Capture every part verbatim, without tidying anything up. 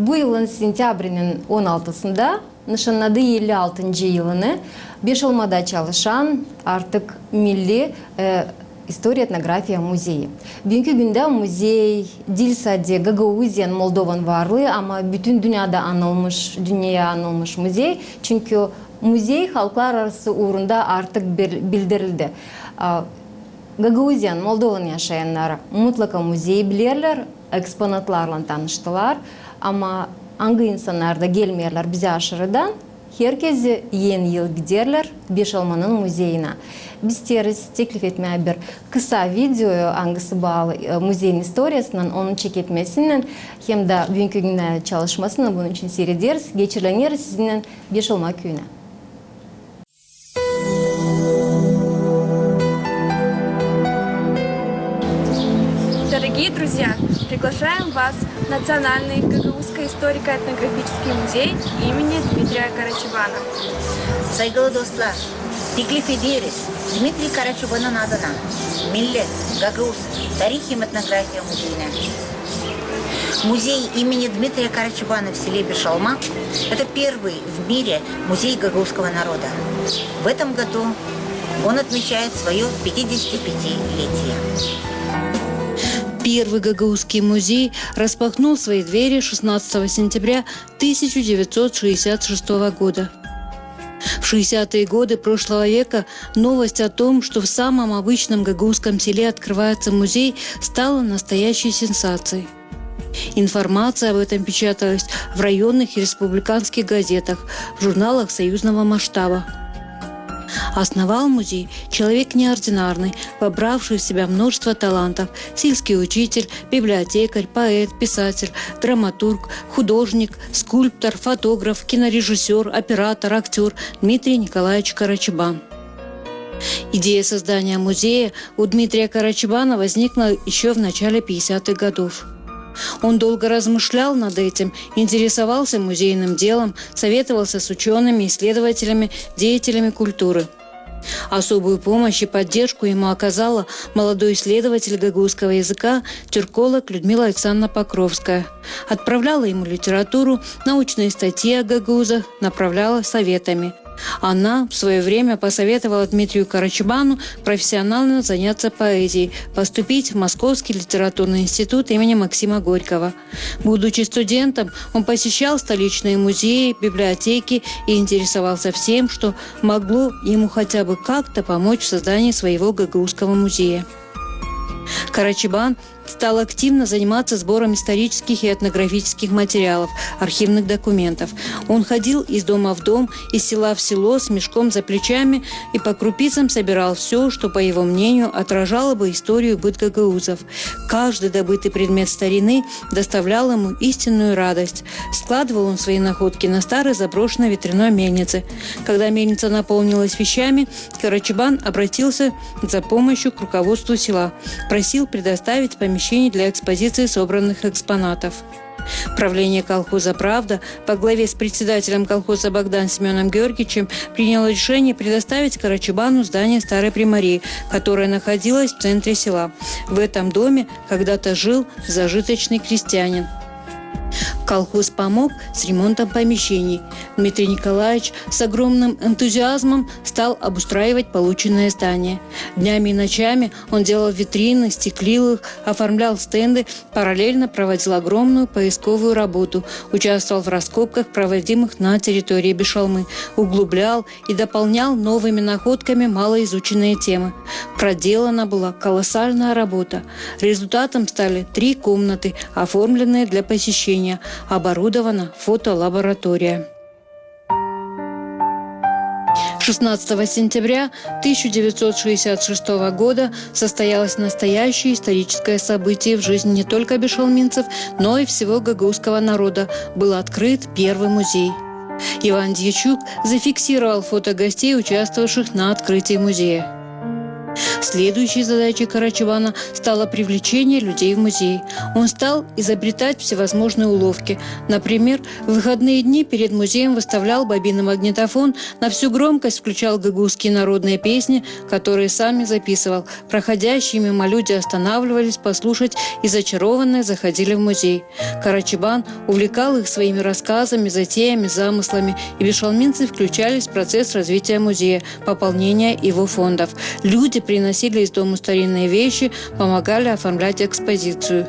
Bu yılın sentâbrinin on altısında nışannadı elli altıncı yılını Beşalmada çalışan artık milli, e, istoriya-etnografia muzeyi. Büünkü gündä muzey diil sade Gagauziyanın, Moldovanın varlıı, ama bütün dünnedä anılmış, dünneyä anılmış muzey. Çünkü muzey halklararası uurunda artık bil-, bildirildi. A, Gagauziyanın, Moldovanın yaşayannarı mutlaka muzeyi bilerlär, eksponatlarlan tanıştılar. Ama angı insannar da gelmeerlär bizä aşırıdan, herkezi Eni yıl giderlär Beşalmanın muzeyinä. Biz isteeriz teklif etmää bir kısa videoyu, angısı baalı, e, muzeyin istoriyasınnan, onun çeketmesinnän, hem dä büünkü günnä çalışmasınnan, bunun için siirederiz, geçirileriz sizinnän Beşalma küüyünä. Дорогие друзья, приглашаем вас в Национальный гагаусско-историко-этнографический музей имени Дмитрия Карачабана. Saygılı dostlar, teklif ederiz Dmitriy Karaçabanın adına Milli gagauz tarih hem etnografiya muzeyinä. Музей имени Дмитрия Карачабана в селе Бешалма — это первый в мире музей гагаузского народа. В этом году он отмечает своё пятидесятипятилетие. Первый гагаузский музей распахнул свои двери шестнадцатого сентября тысяча девятьсот шестьдесят шестого года. В шестидесятые годы прошлого века новость о том, что в самом обычном гагузском селе открывается музей, стала настоящей сенсацией. Информация об этом печаталась в районных и республиканских газетах, в журналах союзного масштаба. Основал музей человек неординарный, вобравший в себя множество талантов: сельский учитель, библиотекарь, поэт, писатель, драматург, художник, скульптор, фотограф, кинорежиссёр, оператор, актёр Дмитрий Николаевич Карачабан. Идея создания музея у Дмитрия Карачабана возникла ещё в начале пятидесятых годов. Он долго размышлял над этим, интересовался музейным делом, советовался с учёными, исследователями, деятелями культуры. Особую помощь и поддержку ему оказала молодой исследователь гагузского языка, тюрколог Людмила Александровна Покровская. Отправляла ему литературу, научные статьи о гагузах, направляла советами. Она в своё время посоветовала Дмитрию Карачабану профессионально заняться поэзией, поступить в Московский литературный институт имени Максима Горького. Будучи студентом, он посещал столичные музеи, библиотеки и интересовался всем, что могло ему хотя бы как-то помочь в создании своего гагузского музея. Карачабан стал активно заниматься сбором исторических и этнографических материалов, архивных документов. Он ходил из дома в дом, из села в село с мешком за плечами и по крупицам собирал всё, что, по его мнению, отражало бы историю и быт гагаузов. Каждый добытый предмет старины доставлял ему истинную радость. Складывал он свои находки на старой заброшенной ветряной мельнице. Когда мельница наполнилась вещами, Карачабан обратился за помощью к руководству села, просил предоставить помещение для экспозиции собранных экспонатов. Правление колхоза «Правда» во главе с председателем колхоза Богдан Семёном Георгиевичем приняло решение предоставить Карачабану здание старой примарии, которое находилось в центре села. В этом доме когда-то жил зажиточный крестьянин. Колхоз помог с ремонтом помещений. Дмитрий Николаевич с огромным энтузиазмом стал обустраивать полученное здание. Днями и ночами он делал витрины, стеклил их, оформлял стенды, параллельно проводил огромную поисковую работу, участвовал в раскопках, проводимых на территории Бешалмы, углублял и дополнял новыми находками малоизученные темы. Проделана была колоссальная работа. Результатом стали три комнаты, оформленные для посещения, оборудована фотолаборатория. Шестнадцатого сентября тысяча девятьсот шестьдесят шестого года состоялось настоящее историческое событие в жизни не только бешалминцев, но и всего гагаузского народа. Был открыт первый музей. Иван Дьячук зафиксировал фото гостей, участвовавших на открытии музея. Следующей задачей Карачабана стало привлечение людей в музей. Он стал изобретать всевозможные уловки. Например, в выходные дни перед музеем выставлял бобинный магнитофон, на всю громкость включал гагузские народные песни, которые сам и записывал. Проходящие мимо люди останавливались послушать и зачарованные заходили в музей. Карачабан увлекал их своими рассказами, затеями, замыслами, и бешалминцы включались в процесс развития музея, пополнения его фондов. Люди приносили из дому старинные вещи, помогали оформлять экспозицию.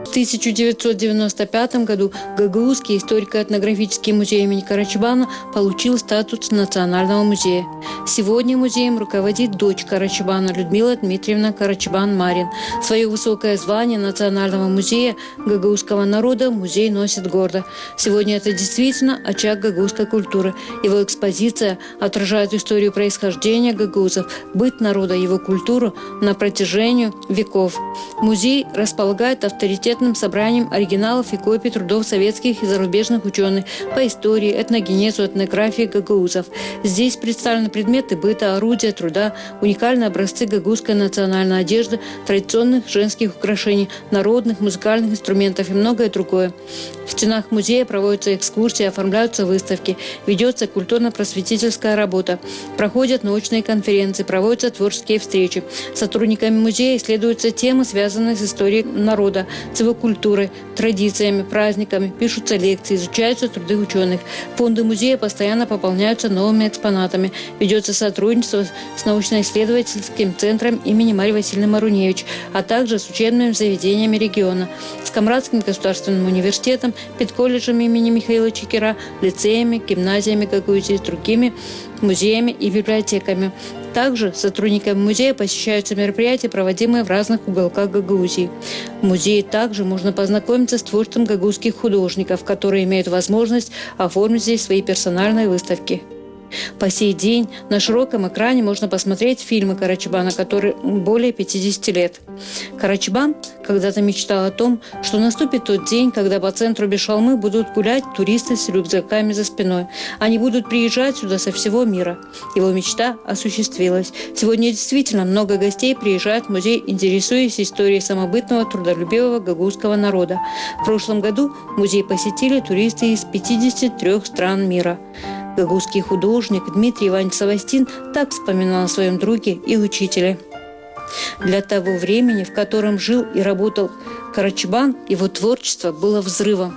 В тысяча девятьсот девяносто пятом году Гагаузский историко-этнографический музей имени Карачабана получил статус национального музея. Сегодня музеем руководит дочь Карачабана Людмила Дмитриевна Карачабан-Марин. Своё высокое звание национального музея гагаузского народа музей носит гордо. Сегодня это действительно очаг гагаузской культуры. Его экспозиция отражает историю происхождения гагаузов, быт народа, его культуру на протяжении веков. Музей располагает авторитетным собранием оригиналов и копий трудов советских и зарубежных учёных по истории, этногенезу, этнографии гагаузов. Здесь представлены предметы быта, орудия труда, уникальные образцы гагаузской национальной одежды, традиционных женских украшений, народных музыкальных инструментов и многое другое. В стенах музея проводятся экскурсии, оформляются выставки, ведётся культурно-просветительская работа, проходят научные конференции, проводятся творческие встречи. Сотрудниками музея исследуются темы, связанные с историей народа, с его культурой, традициями, праздниками, пишутся лекции, изучаются труды учёных. Фонды музея постоянно пополняются новыми экспонатами, ведётся сотрудничество с научно-исследовательским центром имени Марии Васильевны Маруневич, а также с учебными заведениями региона, с Камрадским государственным университетом, педколледжем имени Михаила Чекера, лицеями, гимназиями Гагаузии, с другими музеями и библиотеками. Также сотрудниками музея посещаются мероприятия, проводимые в разных уголках Гагаузии. В музее также можно познакомиться с творчеством гагаузских художников, которые имеют возможность оформить здесь свои персональные выставки. По сей день на широком экране можно посмотреть фильмы Карачабана, которым более пятидесяти лет. Карачабан когда-то мечтал о том, что наступит тот день, когда по центру Бешалмы будут гулять туристы с рюкзаками за спиной. Они будут приезжать сюда со всего мира. Его мечта осуществилась. Сегодня действительно много гостей приезжают в музей, интересуясь историей самобытного, трудолюбивого гагаузского народа. В прошлом году музей посетили туристы из пятидесяти трёх стран мира. Гагаузский художник Дмитрий Иванович Савастин так вспоминал о своём друге и учителе: «Для того времени, в котором жил и работал Карачабан, его творчество было взрывом.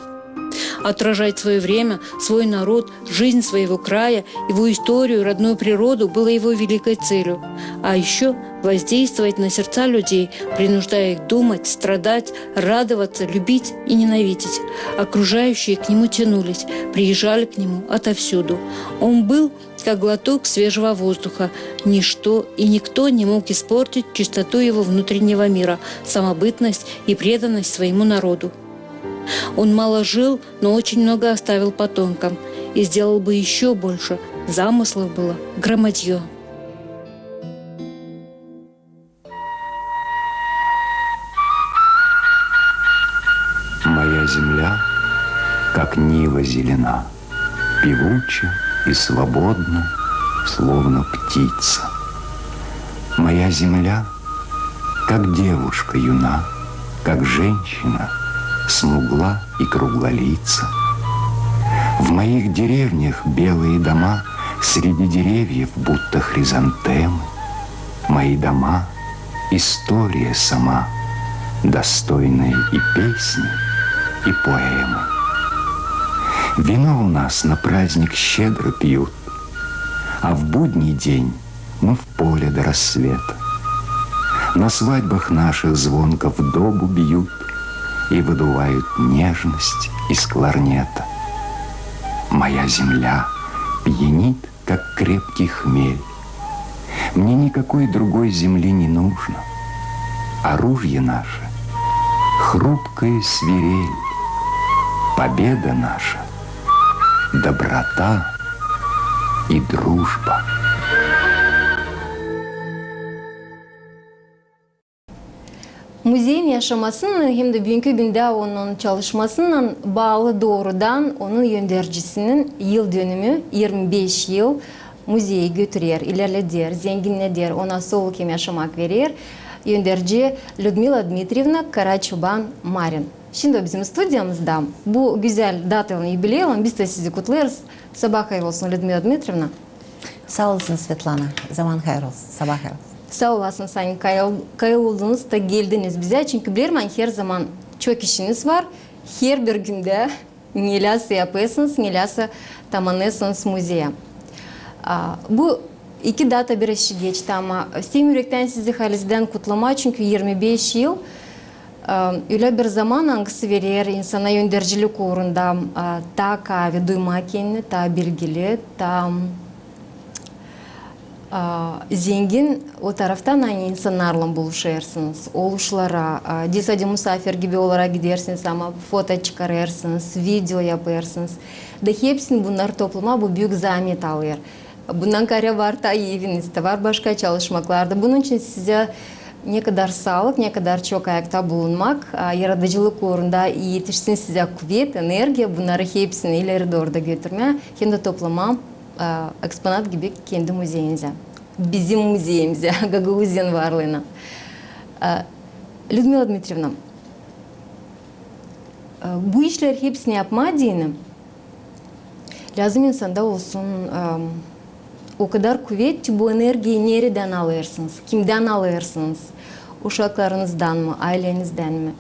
Отражать своё время, свой народ, жизнь своего края, его историю, родную природу было его великой целью. А ещё воздействовать на сердца людей, принуждая их думать, страдать, радоваться, любить и ненавидеть. Окружающие к нему тянулись, приезжали к нему отовсюду. Он был как глоток свежего воздуха. Ничто и никто не мог испортить чистоту его внутреннего мира, самобытность и преданность своему народу. Он мало жил, но очень много оставил потомкам. И сделал бы ещё больше. Замыслов было громадьё». Моя земля, как Нива, зелена, певуча и свободна, словно птица. Моя земля, как девушка юна, как женщина, смугла и круглолица. В моих деревнях белые дома, среди деревьев будто хризантемы. Мои дома — история сама, достойная и песни, и поэмы. Вино у нас на праздник щедро пьют, а в будний день мы в поле до рассвета. На свадьбах наших звонко в добу бьют и выдувают нежность из кларнета. Моя земля пьянит, как крепкий хмель. Мне никакой другой земли не нужно. Оружие наше — хрупкая свирель. Победа наша — доброта и дружба. Muzeyin yaşamasınnan hem dä büünkü gündä onun çalışmasınnan baalı doorudan onun öndercisinin yıldönümü, irmi beş yıl. muzeyi götürer, ilerleder, zenginneder, ona solluk hem yaşamak verer önderci Lüdmila Dmitrievna Karaçoban-Marin. Şindi o bizim studiyamızda. Bu gözäl dataylan, yubileylan biz dä sizi kutlêêrız. Sabaa hayır olsun, Lüdmila Dmitrievna. Saa olasın, Svetlana. Zaman hayır olsun, sabaa hayır olsun. Saa olasın, sän kayıl-, kayıl oldunuz da geldiniz bizä, çünkü bilerim, ani herzaman çok işiniz var. Herbir gündä neläsä yapêrsınız, neläsä tamanêêrsınız muzeyä. A, bu iki data biraz şey geçti, ama isteerim ürektän sizi halizdän kutlamaa, çünkü irmi beş yıl, a, ölä bir zaman, angısı verer insana öndercilik uurunda, a, taa kaavi duymaa kendini, taa bilgili, taa a, zengin o taraftan, ani insannarlan buluşêrsınız, oluşlara, a, diil sade musaafir gibi olarak gidersiniz, ama foto çıkarêrsınız, video yapêrsınız. Da hepsini bunnarı toplamaa bu büük zaamet alêr. Bundan kaarä var taa eviniz dä, var başka çalışmaklar da. Bunun için sizä ne kadar saalık, ne kadar çok ayakta bulunmak, a, yaradıcılık uurunda etişsin sizä kuvet, energiya, bunnarı hepsini ileri dooru da götürmää hem dä toplamaa, e, eksponat gibi kendi muzeyinizä. Bizim muzeyimizä, Gagauziyanın varlıına. E, Lüdmila Dmitrievna, e, bu işleri hepsini yapmaa deyni lääzım insanda olsun, e, o kadar kuvet, bu energiyayı neredän alêrsınız, kimdän alêrsınız? Uşaklarınızdan mı, aylenizdän mi,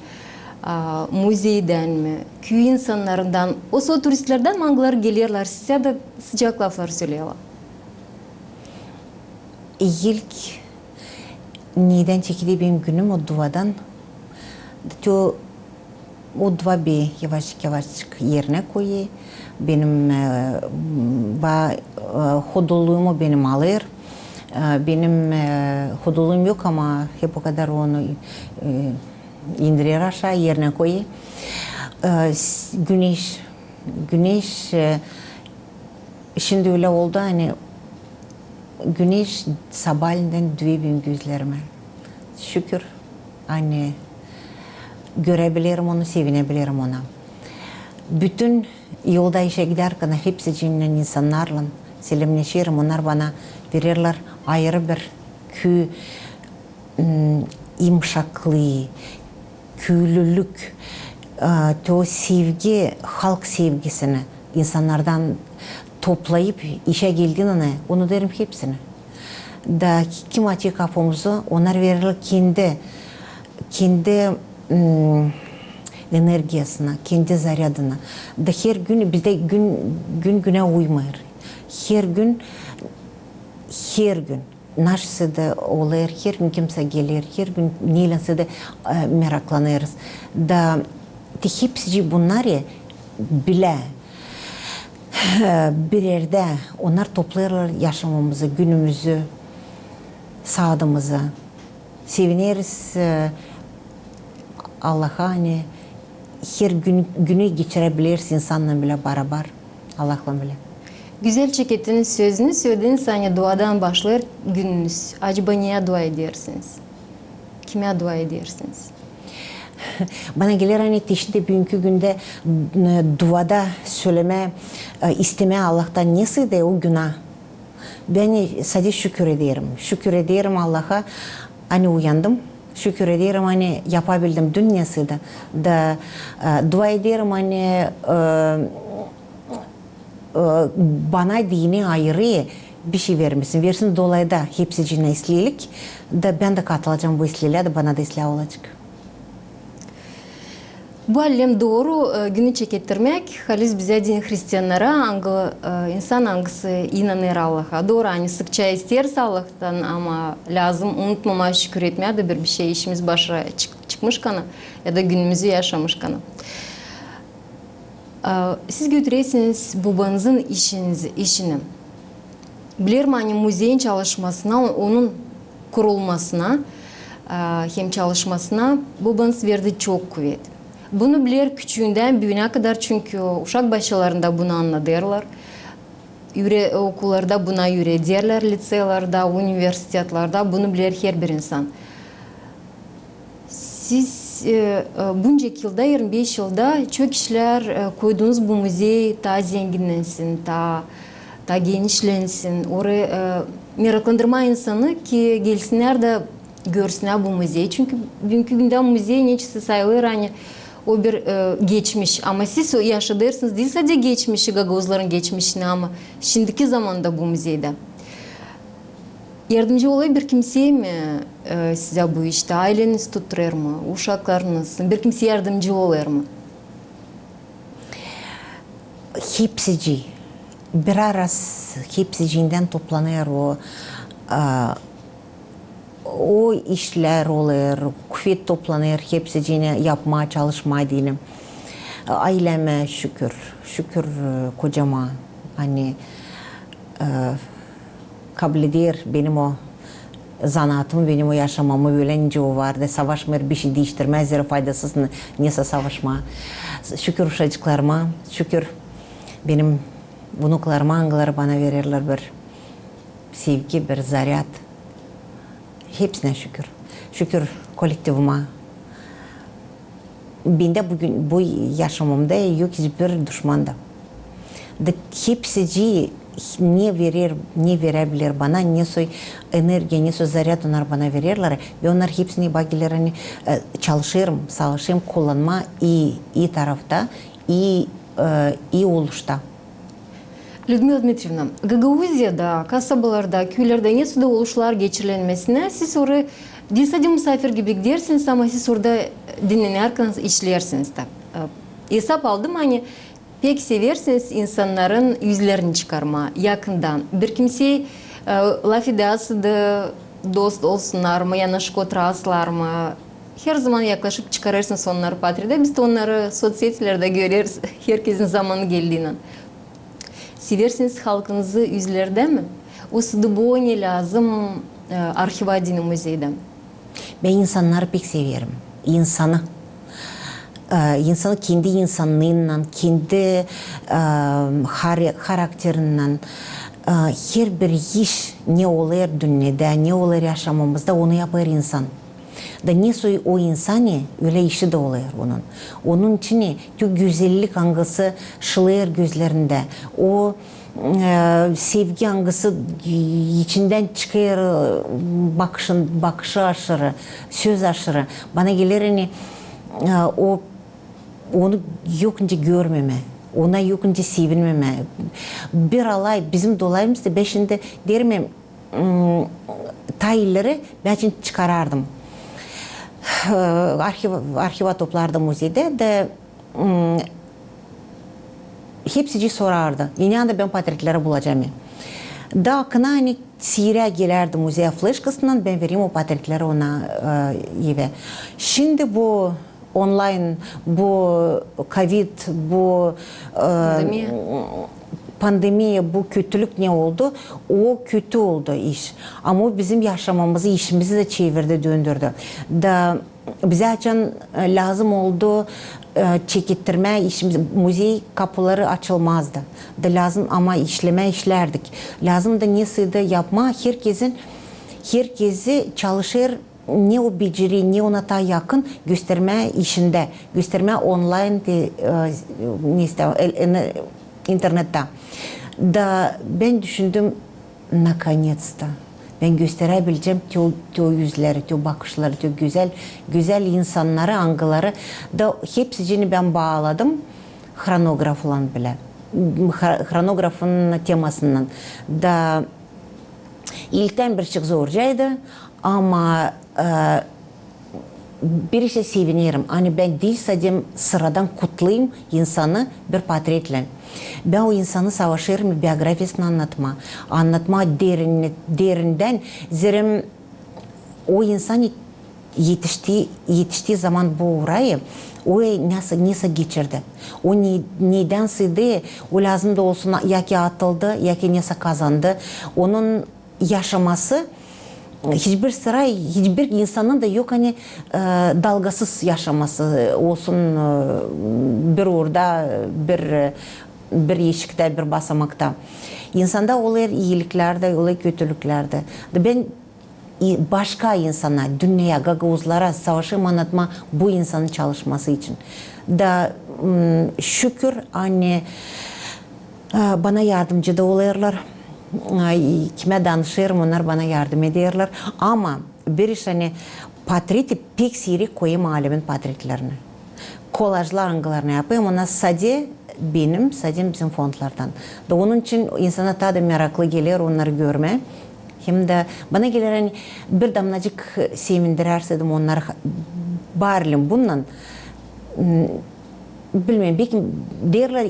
e, muzeydän mi, küü insannarından, o soy turistlerdän mi, angıları gelerlär sizä dä sıcak laflar söleerlär? İlk nedän çekeder benim günüm o duadan. Te o dua beni yavaşçık-yavaşçık erinä koyêr. Benim, e, ba-, e, hodulluum o benim alêr. E, benim, e, hodulluum yok, ama hep o kadar onu, e, indirer aşaa, erinä koyêr. E, s-, güneş, güneş, e, şindi ölä oldu, ani güneş sabaalendän düüyä benim gözlerimä. Şükür, ani görebilerim onu, sevinäbilerim ona. Bütün yolda işä gidärkän hepsicinnän, insannarlan selemneşerim. Onnar bana vererlär ayırı bir küü, m, yımşaklıı, küülülük, e, te o sevgi, halk sevgisini insannardan toplayıp işä geldiynän, onu deerim hepsinä. Da kim açêr kapumuzı, onnar vererlär kendi, kendi, m, energiyasını, kendi zaryadını. Da her gün bizdä gün, gün günä uymêêr. Her gün, her gün. Naşeysa da olêr, her gün kimsä geler, her gün neylensä dä, e, meraklanêrız. Da te hepsicii bunnarı bilä, e, bir erdä onnar toplêêrlar yaşamamızı, günümüzü, saadımızı. Sevineriz, e, Allaha, ani her gün, günü geçirebileriz insannan bilä barabar, Allahlan bilä. Gözäl çekettiniz sözünü, sölediniz, ani duadan başlêêr gününüz. Acaba neyä dua edersiniz? Kimä dua edersiniz? Bana geler, ani te şindi büünkü gündä, e, duada sölemää, e, istemää Allahtan nesä dä o günah. Bän sade şükür ederim. Şükür ederim Allaha, ani uyandım. Şükür ederim, ani yapabildim dün nesä dä. Da, e, dua ederim, ani, e, e, bana deyni ayırı bişey vermesin. Versin dolayda hepsicinnä islelik. Da bän dä katılacam bu islelää, da bana da islää olacek. Bu allem dooru, e, günü çekettirmäk haliz bizä deyni hristiannara, angı, e, insan, angısı inanêr Allaha. Dooru, ani sıkça isteeriz Allahtan, ama lääzım unutmamaa şükür etmää dä bir, bişey işimiz başa çık-, çıkmışkana ya da günümüzü yaşamışkana. E, siz götürersiniz bobanızın işinizi, işini. Bilerim, ani muzeyin çalışmasına, onun kurulmasına, e, hem çalışmasına bobanız verdi çok kuvet. Bunu biler küçüündän büünä kadar, çünkü uşak başçalarında bunu annadêrlar. Üre-, okullarda buna üürederlär, liţeylerdä, universitetlerdä bunu biler herbir insan. Siz, e, e, buncak yılda, irmi beş yılda çok işlär, e, koydunuz bu muzey taa zenginnensin, taa, taa genişlensin, orayı, e, meraklandırmaa insanı, ki gelsinnär da görsünnär bu muzey. Çünkü büünkü gündä muzey neçin sayılêr, ani o bir, e, geçmiş. Ama siz o yaşadêrsınız diil sade geçmişi, gagauzların geçmişini, ama şindiki zamanda bu muzeydä. Yardımcı olêr bir kimsey mi, e, sizä bu iştä? Ayleniz tutturêr mı? Uşaklarınız? Bir kimsey yardımcı olêr mı? Hepsicii. Bir ara hepsiciindän toplanêr o, e, o işlär olêr, küfet toplanêr, hepsiciinä yapmaa, çalışmaa deyni. Aylemä şükür, şükür, e, kocama, ani, e, kableder benim o zanaatımı, benim o yaşamamı, bölä nicä o vardı, savaşmêêr, bişey diiştirmää, zerä faydasız ne-, nesä savaşmaa. Şükür uşacıklarıma, şükür benim vnuklarıma, angıları bana vererlär bir sevgi, bir zarâd. Hepsinä şükür. Şükür kolektivıma. Bendä büün, bu yaşamamda yok hiçbir duşman da. Da hepsicii ne verer, ne verä biler bana, ne soy energiya, ne soy zarâd onnar bana vererlär. Bän onnar hepsini bak geler, ani, e, çalışêrım, savaşêrım kullanmaa ii, ii tarafta, ii, e, ii oluşta. Lüdmila Dmitriyevna, Gagauziyada, kasabalarda, küülerdä nesoy da oluşlar geçirilenmesinä, siz orayı diil sade musaafir gibi gidersiniz, ama siz orada dinnenärkän işleersiniz da. E, esap aldım, ani pek seversiniz insannarın üzlerini çıkarmaa yakından. Bir kimsey, e, lafedä sade, dost olsunnar mı, yanaşı oturasılar mı, her zaman yaklaşıp çıkarêrsınız onnarı portretä. Biz dä onnarı sotsetilerdä göreriz, herkezin zamanı geldiinän. Seversiniz halkınızı üzlerdä mi? Osa da bu ne lääzım, e, arhiva deyni muzeydä? Bän insannarı pek severim. İnsanı. E, insanı kendi insannıınnan, kendi, e, har-, harakterinnän. E, herbir iş, ne olêr dünnedä, ne olêr yaşamamızda, onu yapêr insan. Da nesoy o insan, ölä işi dä olêr onun. Onun için te gözellik, angısı şılêêr gözlerindä. O, e, sevgi, angısı içindän çıkêr, e, bakışın, bakışı aşırı, söz aşırı. Bana geler, ani, e, o, onu yok nicä görmemää, ona yok nicä sevinmemää. Bir alay, bizim da olayımız da, bän şindi deerim, m, taa ileri bän şindi çıkarardım. E, arhiv-, arhiva toplardım muzeydä da, m, hepsicii sorardı, ne anda bän portretleri bulacam. Da akına, ani siirä gelärdi muzeyä fleşkasınnan, bän verärdim o portretleri ona, e, evä. Şindi bu onlayn, bu kovid, bu, e, pandemiya, bu kötülük ne oldu? O kötü oldu iş. Ama o bizim yaşamamızı, işimizi dä çevirdi, döndürdü. Da bizä açan, e, lääzım oldu, e, çekettirmää işimizi, muzey kapuları açılmazdı. Da lääzım, ama işlemää işlärdik. Lääzım da nesoy da yapmaa, herkezin, herkezi çalışêr, ne o beceri, ne ona taa yakın, göstermää işindä, göstermää onlayn, te, e, ne isteer, el-, ene-, internettä. Da bän düşündüm, nakonetsta, bän gösteräbilecäm te o, te o üzleri, te o bakışları, te o gözäl, gözäl insannarı, angıları. Da hepsicini bän baaladım hronograflan bilä. Hro-, hronografın temasınnan. Da ilktän birazçık zorcaydı, ama, e, bir işä sevinerim, ani bän diil sade sıradan kutlayım insanı bir portretlän. Bän o insanı savaşêrım biografiyasını annatmaa, annatmaa derin-, derindän, zerä o insan etişti, etişti zaman bu urayı, o nesä, nesä geçirdi. O ne, nedän sıydı, o lääzım da olsun, ya ki atıldı, ya ki nesä kazandı. Onun yaşaması, hiçbir sıra, hiçbir insanın da yok, ani, e, dalgasız yaşaması olsun, e, bir uurda, bir, bir eşiktä, bir basamakta. İnsanda olêr iiliklär dä, olêr kötülüklär dä. Da bän i-, başka insana, dünneyä, gagauzlara savaşêrım annatmaa bu insanın çalışması için. Da, m, şükür, ani Bana yardımcı da olêrlar. Kimä danışêrım, onnar bana yardım ederlär. Ama bir iş, ani portreti pek siirek koyêrım alemin portretlerini. Kolajlar, angılarını yapêrım, onnar sade benim, sade bizim fondlardan. Da onun için insana taa da meraklı geler onnarı görmää. Hem dä bana geler, ani bir damnacık sevindirärsäydin onnarı, barlin bunnan, bilmeerim, beki deerlär,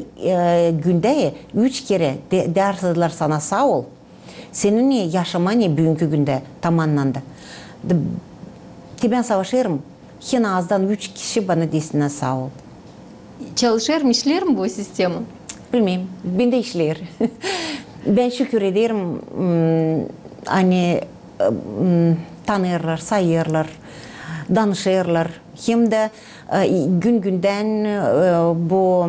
gündä üç kerä deersäydilär sana saa ol, senin yaşaman büünkü gündä tamannandı. Te bän savaşêrım, en azdan üç kişi bana desin saa ol. Çalışêr mı, işleer mi bu sistema? Bilmeerim, bendä işleer. Bän şükür ederim, ani tanıyêrlar, sayêrlar, danışêrlar. Hem dä gün-gündän bu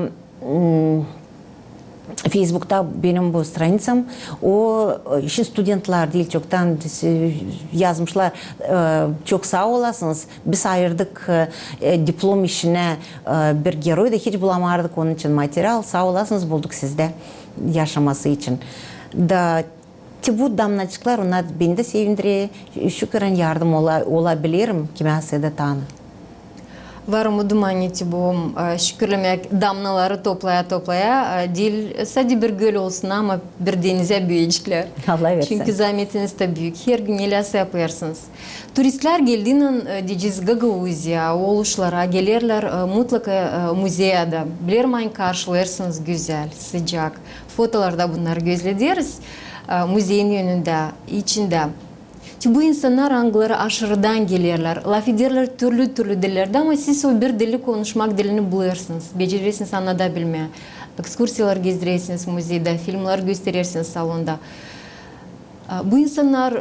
Feysbukta benim bu stranitsam, o, şindi studentlär diil çoktan yazmışlar, çok saa olasınız, biz ayırdık diplom işinä bir geroy da hiç bulamardık onun için material, saa olasınız, bulduk sizdä yaşaması için. Da te bu damnacıklar, onnar beni dä sevindirer. Şükür, ani yardım ola, olabilirim kimäsä dä tanı. Var umudum, ani te bu şükürlemäk damnaları toplaya-toplaya diil sade bir göl olsun, ama bir denizä büüyeceklär. Allah versin. Çünkü zaametiniz dä büük. Hergün neläsä yapêrsınız. Turistlär geldiynän, deyecez, Gagauziya, oluşlara gelerlär mutlaka muzeyä dä. Bilerim, ani karşılêêrsınız gözäl, sıcak. Fotolarda bunnarı gözlederiz muzeyin önündä, içindä. Te bu insannar, angıları aşırıdan gelerlär, lafederlär türlü-türlü dillerdä, ama siz o bir dili konuşmak dilini bulêrsınız, becerersiniz annadabilmää. Ekskursiyalar gezdirersiniz muzeydä, filmnär gösterersiniz salonda. Bu insannar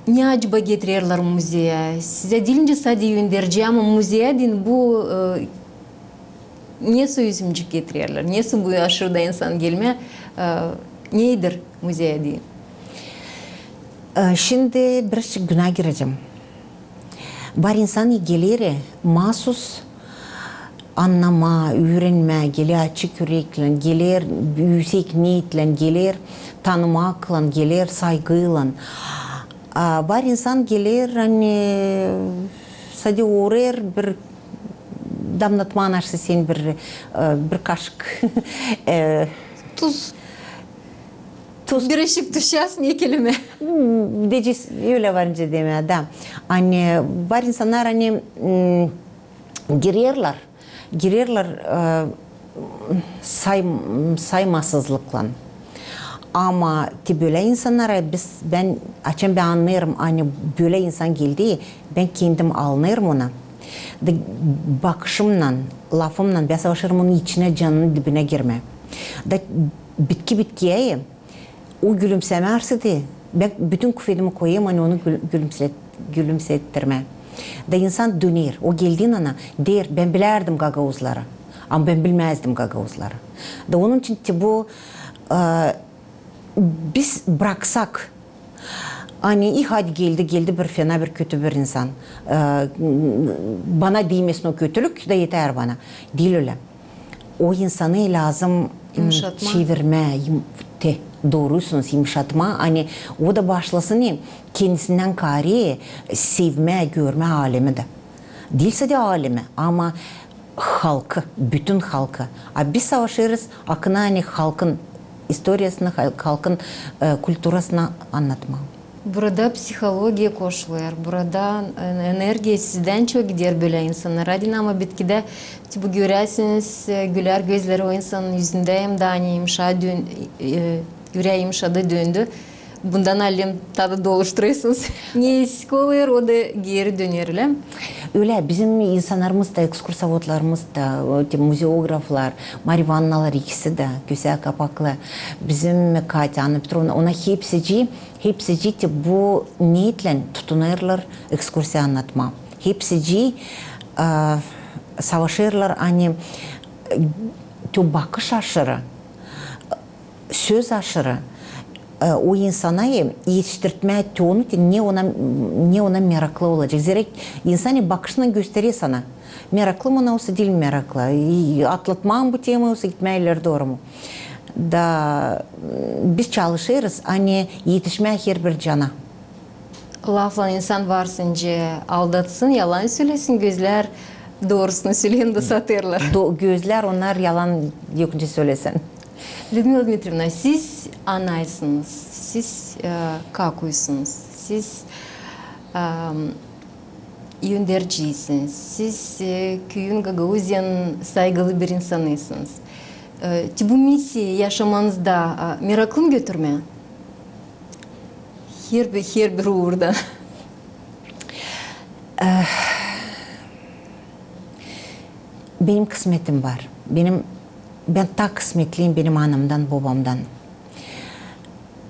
ne acaba getirerlär muzeyä? Sizä diil nicä sade önderci, ama muzeyä deyni bu nesoy üzümcük getirerlär, nesoy bu aşırıda insan gelmää, nedir muzeyä deyni? Şindi birazcık günaa girecäm. Var insan geler maasuz annamaa, üürenmää, geler açık üreklän, geler üüsek neetlän, geler tanımaklän, geler saygıylan. A var insan geler, ani sade uurêêr bir damnatmaa, nasıl sen bir, bir kaşık tuz. Tuz. Bir ışık tuz, şas ne kelime. Deyecez, ölä var nicä demää, da. Ani var insannar, ani girerlär, girerlär saymasızlıklan. Ama te bölä insannara biz, bän, açan bän annêêrım, ani bölä insan geldi, bän kendim alınêrım ona. Da bakışımnan, lafımnan bän savaşêrım onun içinä, canının dibinä girmää. Da bitki bitkiyä o gülümsämää arsıdı. Bän bütün kufetimi koyêrım, ani onu gülümsettirmää. Da insan döner, o geldiynän deer, bän bilärdim gagauzları, ama bän bilmäzdim gagauzları. Da onun için te bu biz braksak, ani i hadi geldi, geldi bir fena, bir kötü bir insan, bana diimesin o kötülük da eter bana. Diil ölä. O insanı lääzım çevirmää, te, doorusunuz, yımışatmaa, ani o da başlasın kendisindän kaarä sevmää, görmää alemi dä. Diil sade alemi, ama halkı, bütün halkı. A biz savaşêrız akına, ani halkın istoriyasını, halkın kulturasını annatmaa. Burada psihologiya koşulêr, burada energiya sizdän çok gider bölä insannara deyni, ama bitkidä te bu göräsiniz, gülär gözleri o insanın üzündä, hem dä ani yımışaa dön, göräy yımışadı, döndü. Bundan alem taa da doluşturêrsınız. Ne eksik olêr, o da geeri döner, ölä mi? Ölä, bizim insannarımız da, ekskursovodlarımız da, muzeograflar, Marivannalar ikisi dä, gözäl kapaklı. Bizim Katya, Anna Petrovna, ona hepsicii, hepsicii te bu neetlän tutunêrlar ekskursiya annatmaa. Hepsicii savaşêrlar, ani te bakış aşırı, söz aşırı o insana etiştirtmää te onu, te ne ona, ne ona meraklı olacek. Zerä insan bakışınnan gösterer sana, meraklı mı ona, osa diil meraklı. Atlatmaa mı bu temayı, osa gitmää ileri dooru mu. Da biz çalışêrız, ani etişmää herbir cana. Laflan insan varsınca aldatsın, yalan sölesin, gözlär doorusunu sölesin da satêrlar. Do-, gözlär, onnar yalan yok nicä sölesin. Lüdmila Dmitrievna, siz anaysınız, siz, e, kakuysınız, siz, e, önderciysiniz, siz, e, küüyün, Gagauziyanın saygılı bir insanıysınız. E, te bu missiya yaşamanızda, e, meraklı mı götürmää? Herbir, herbir uurda. Eh, benim kısmetim var. Benim, bän taa kısmetliyim benim anamdan, bobamdan.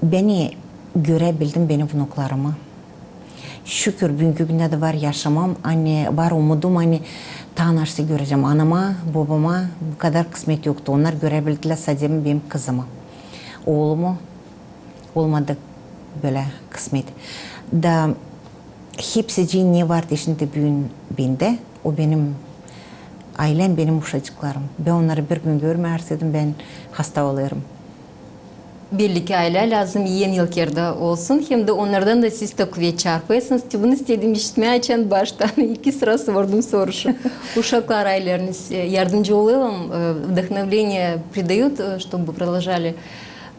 Bän göräbildim benim vnuklarımı. Şükür, büünkü gündä dä var yaşamam, ani var umudum, ani taa naşey görecäm. Anama, bobama bu kadar kısmet yoktu. Onnar göräbildilär sade benim kızımı, oolumu. Olmadı bölä kısmet. Da hepsicii ne var te şindi büün bendä, o benim aylem, benim uşacıklarım. Bän onnarı bir gün görmärseydin, bän hasta olêrım. Belli ki, aylä lääzım en ilk erdä olsun, hem dä onnardan da siz taa kuvet çarpêrsınız. Te bunu istedim işitmää, açan baştan iki sıra sordum soruşu. Uşaklar, aylelär, e, yardımcı olêrlar mı, e, вдохновение придают, e, чтобы продолжали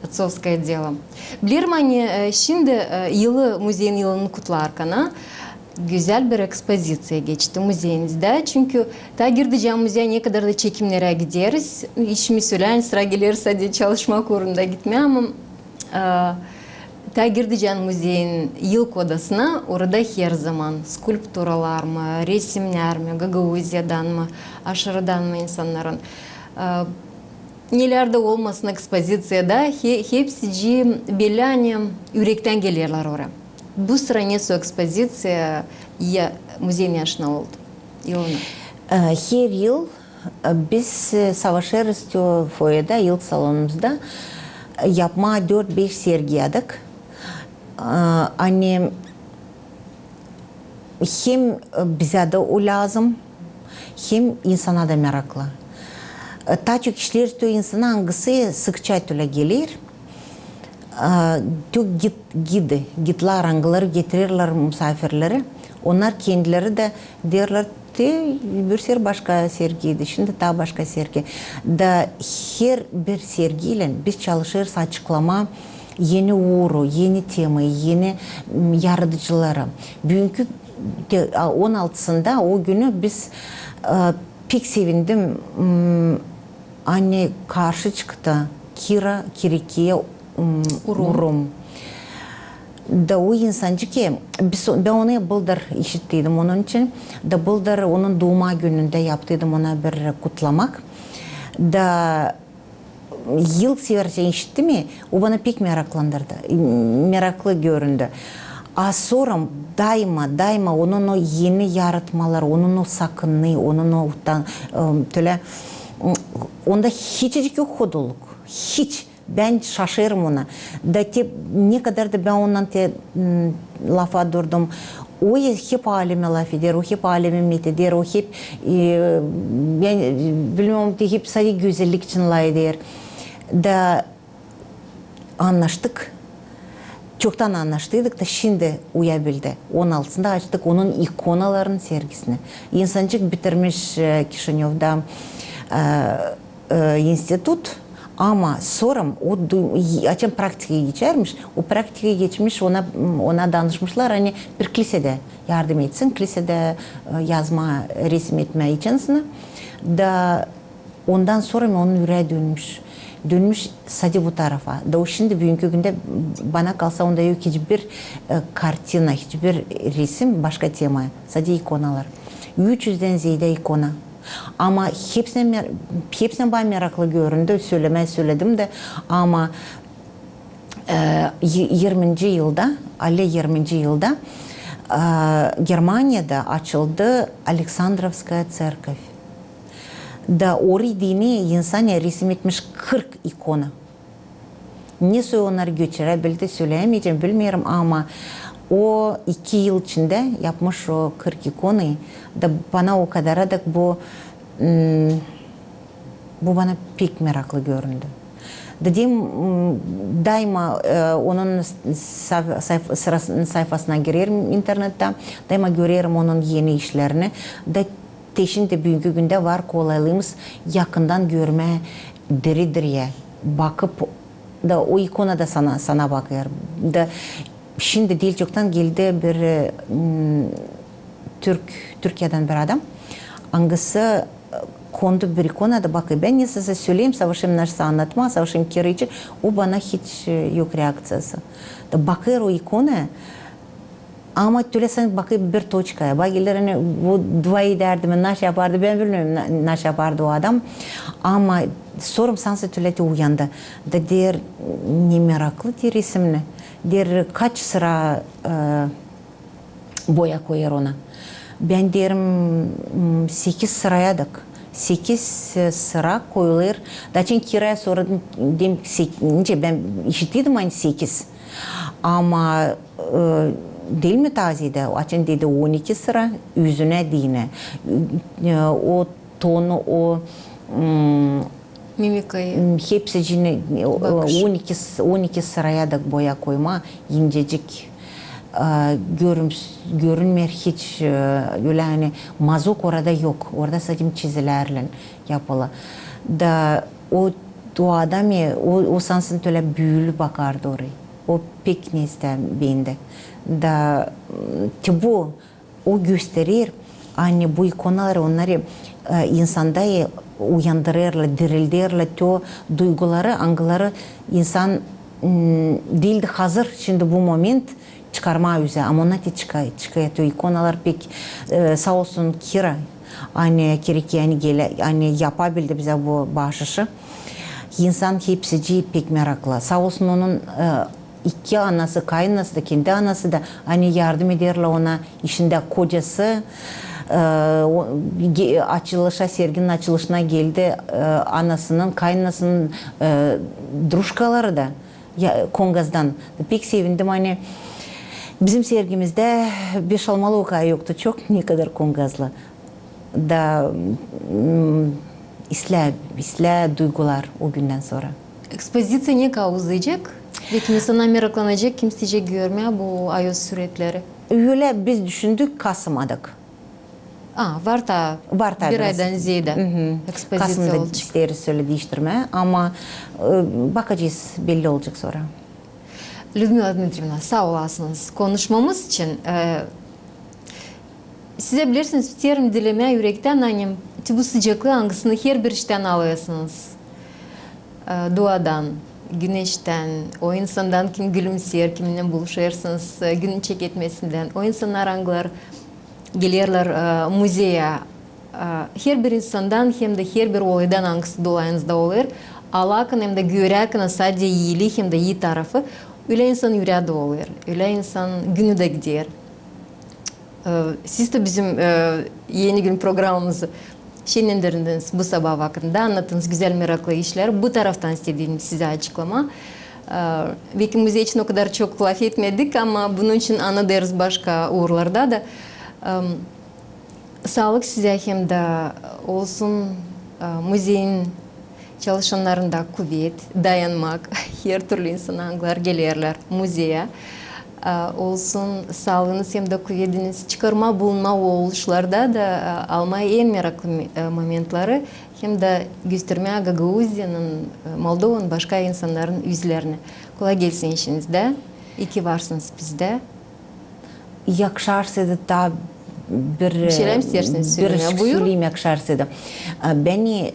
отцовское дело. Bilerim, ani, e, şindi, e, yılı, muzeyin yılını kutlarkan, gözäl bir ekspoziţiya geçti muzeyinizdä. Çünkü taa girdicän muzeyä, ne kadar da çekimnerä gideriz, işimi söleyim, sıra geler sade çalışmak uurunda gitmää, ama, e, taa girdicän muzeyin ilk odasına, orada herzaman skulpturalar mı, resimnär mi, Gagauziyadan mı, aşırıdan mı insannarın, e, nelär dä olmasın ekspoziţiyada, he-, hepsicii bellä, ani ürektän gelerlär oraya. Bu sıra ne su ekspoziţiya ya muzeyin yaşına oldu, yılına? E, her yıl, e, biz, e, savaşêrız te foyedä, ilk salonumuzda, e, yapmaa dört-beş sergi yadık. E, ani hem, e, bizä dä o lääzım, hem insana da meraklı. E, taa çok işleeriz te o insana, angısı sıkça tölä geler. E, te gid-, gidi, gidlär, angıları getirerlär musaafirleri. Onnar kendileri dä deerlär, te bir sefer başka sergiydi, şindi taa başka sergi. Da herbir sergiylän biz çalışêrız açıklamaa eni uuru, eni temayı, eni, m, yaradıcıları. Büünkü te, a, on altısında o günü biz, e, pek sevindim, m, ani karşı çıktı Kira Kirikiye, m, Urum. Urum. Da o insancık, e, biz, bän onu bıldır işittiydim onun için. Da bıldır onun duuma günündä yaptıydım ona bir kutlamak. Da yıl severcä işitti mi, o bana pek meraklandırdı, meraklı göründü. A sora daima, daima onun o eni yaratmaları, onun o sakınıı, onun o utan-, e, tölä, m, onda hiçicik yok hoduluk, hiç. Bän şaşêrım ona. Da te, ne kadar da bän ondan te, m, lafa durdum. O hep alemä lafeder, o hep alemä metheder, o hep, e, bän, e, bilmäm, te hep sade gözellik için lafeder. Da annaştık. Çoktan annaştıydık da şindi uyabildi. On altısında açtık onun ikonaların sergisini. İnsancık bitirmiş, e, Kişinövda, e, e, institut, ama sora o du-, açan praktikaya geçärmiş, o praktikaya geçmiş, ona, ona danışmışlar, ani bir klisedä yardım etsin, klisedä, e, yazma, resim etmää için sınıf. Da ondan sora onun ürää dönmüş. Dönmüş sade bu tarafa. Da o şindi büünkü gündä, bana kalsa, onda yok hiçbir, e, kartina, hiçbir resim başka temaya. Sade ikonalar. Üç üzdän zeedä ikona. Ama hepsindän mer-, hepsindän bana meraklı göründü, sölemää söledim dä, ama, e, y-, irminci yılda, ale irminci yılda, e, Germaniyada açıldı Aleksandrovskaya tserkov. Da orayı deyni insan resim etmiş kırk ikona. Ne soy onnarı göçüräbildi, söleyämeyecäm, bilmeerim, ama o iki yıl içindä yapmış o kırk ikonayı. Da bana o kadar da bu, m, bu bana pek meraklı göründü. Da deyim, m, daima, e, onun sa-, sayf-, sırasın-, sayfasına girerim internettä, daima görerim onun eni işlerini. Da te şindi büünkü gündä var kolaylıımız yakından görmää diri-diriye, bakıp, da o ikona da sana, sana bakêr. Da şindi diil çoktan geldi bir, e, m, türk, Türkiyedän bir adam, angısı, e, kondu bir ikona da bakêr. Bän nesä söleyim, savaşêrım nasıl annatmaa, savaşêrım kirä için, o bana hiç, e, yok reakţiyası. Da bakêr o ikona, ama tölä sän bakêr bir toçkaya. Bak, geler, ani bu dua edärdi mi, nasıl yapardı, bän bilmeerim, na-, nasıl yapardı o adam. Ama sora sansın tölä te uyandı. Da deer, ne meraklı, deer, resimni. Deer, kaç sıra, e, boya koyêr ona. Bän deerim, m, sekiz sırayadık. Sekiz, e, sıra koyulêr. Da açan kirä soradım, dedim, sek-, nicä bän işitirdim, ani sekiz. Ama, e, diil mi taaziyedä, açan dedi on iki sıra, üzünä deyni. E, o tonu, o, m, Mimikayı. M, hepsicini, e, o, Bakış. on iki s-, on iki sırayadık boya koymaa, incecik. E, görüm-, görünmeer hiç, e, ölä ani mazok orada yok. Orada sade çizilärlän yapılı. Da o, o adam, e, o, o sansın tölä büülü bakardı orayı. O pek nesä beendi. Da, m, te bu, o gösterer, ani bu ikonalar, onnar, e, insanda, e, uyandırêrlar, dirildärlär te o duyguları, angıları insan, m, diildi hazır şindi bu moment çıkarmaa üzä, ama onnar te çıka-, çıkêr. Te o ikonalar pek, e, saa olsun Kira, ani Kiriki, ani gelä, ani yapabildi bizä bu baaşışı. İnsan hepsici pek meraklı. Saa olsun onun, e, iki anası, kaynanası da, kendi anası da, ani yardım ederlär ona işindä, kocası, e, o, ge-, açılışa, serginin açılışına geldi, e, anasının, kaynanasının, e, drujkaları da, ya, Kongazdan. Pek sevindim, ani bizim sergimizdä beş almalı o kadar yoktu çok, ne kadar kongazlı. Da, m, islää, islää duygular o gündän sora. Ekspoziţiya ne kadar uzayacek? Pek insannar meraklanacek, kim isteyecek görmää bu ayoz süretleri? Ölä biz düşündük, kasımadık. A, var taa bir aydan zeedä ekspoziţiya olacek. Kasımda isteeriz ölä diiştirmää, ama, e, bakacez, belli olacek sora. Lüdmila Dmitrievna, saa olasınız konuşmamız için. E, sizä, bilersiniz, isteerim dilemää ürektän, ani te bu sıcaklıı, angısını herbir iştän alêrsınız. E, duadan, güneştän, o insandan, kim gülümseer, kiminnän buluşêrsınız, e, günün çeketmesindän, o insannar, angılar gelerlär, e, muzeyä. E, herbir insandan hem dä herbir olaydan, angısı dolayınızda olêr, alêrkana hem dä görärkana sade iilii hem dä ii tarafı, ölä insan ürää doolêr, ölä insan günü dä gider. E, siz dä bizim, e, Eni gün programamızı şenlendirdiniz bu sabaa vakıdında, annattınız gözäl, meraklı işlär. Bu taraftan istedim sizä açıklamaa. E, beki muzey için o kadar çok lafetmedik, ama bunun için annadêrız başka uurlarda da. E, saalık sizä hem dä olsun, e, muzeyin çalışannarında kuvet, dayanmak, hertürlü insannar, angılar gelerlär muzeyä. A, olsun saalıınız hem dä kuvediniz çıkarmaa, bulunmaa o oluşlarda da, a, almaa en meraklı me-, e, momentleri hem dä göstermää Gagauziyanın, e, Moldovanın başka insannarın üzlerini. Kolay gelsin işinizdä. İi ki varsınız bizdä. Yakışarsaydı taa bir, bir şeylär mi isteersiniz sölemää? Buyurun. Söleyim, yakışarsaydı. E, bän, e,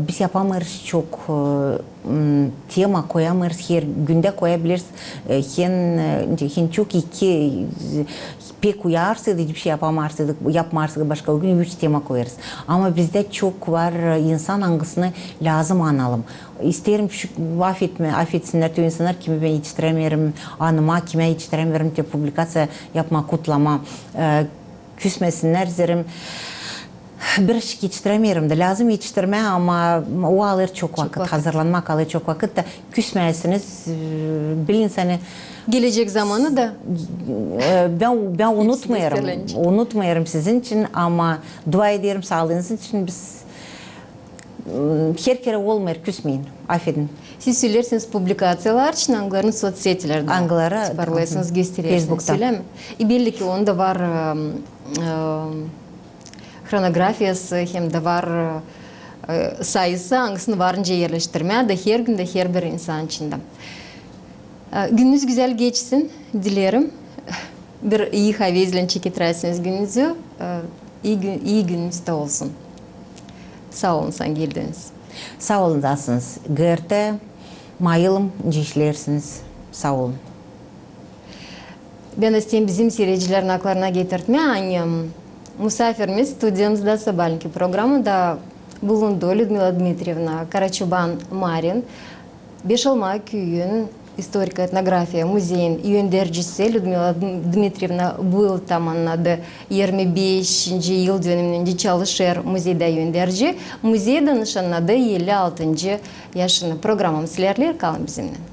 biz yapamêêrız çok, e, m, tema koyamêêrız, her gündä koyabiliriz. E, hem, e, hem çok iki, e, pek uyarsaydı, hiçbir şey yapamarsaydık, yapmarsaydık başka o gün üç tema koyêrız. Ama bizdä çok var, e, insan, angısını lääzım analım. İsteerim, şu, afetmää, afetsinnär te o insannarı, kimi bän etiştirämeerim anmaa, kimä etiştirämeerim te publikaţiya yapmaa, kutlamaa. E, küsmesinnär, zerä bir iş etiştirämeerim dä, lääzım etiştirmää, ama o alêr çok vakıt, hazırlanmak alêr çok vakıt da küsmeyäsiniz, e, bilin seni. Gelecek zamanı da e, bän, bän unutmêêrım, unutmêêrım sizin için, ama dua ederim saalıınız için, biz M, her kerä olmêêr, küsmeyin, afedin. Siz söleersiniz publikaţiyalar için, angılarını soţsetilerdä Angıları, isparlêêrsınız, aha, gösterersiniz, Feysbukta. ölä mi? E, belliki onda var e, e, hronografiyası hem dä var e, sayısı, angısını var nicä erleştirmää dä her gündä herbir insan içindä. E, gününüz gözäl geçsin, dilerim. Bir ii havezlän çeketeräsiniz gününüzü. E, ii gün, ii gününüz dä olsun. Saa olun, sän geldiniz. Saa olun, asınız Gertä. Mayılım, nicä işleersiniz. Saa olun. Bän isteerim bizim siredicilär aklarına getirtmää, ani musaafirimiz studiyamızda sabaalenki programada bulundu Lüdmila Dmitrievna Karaçoban-Marin, Beşalma küüyün istoriko-etnografiya muzeyin öndercisi. Lüdmila Dmitrievna bu yıl tamannadı irmi beşinci yıldönümünü, nicä çalışêr muzeydä önderci. Muzey danışannadı elli altıncı yaşını. Programamız ilerleer, kalın bizimnän.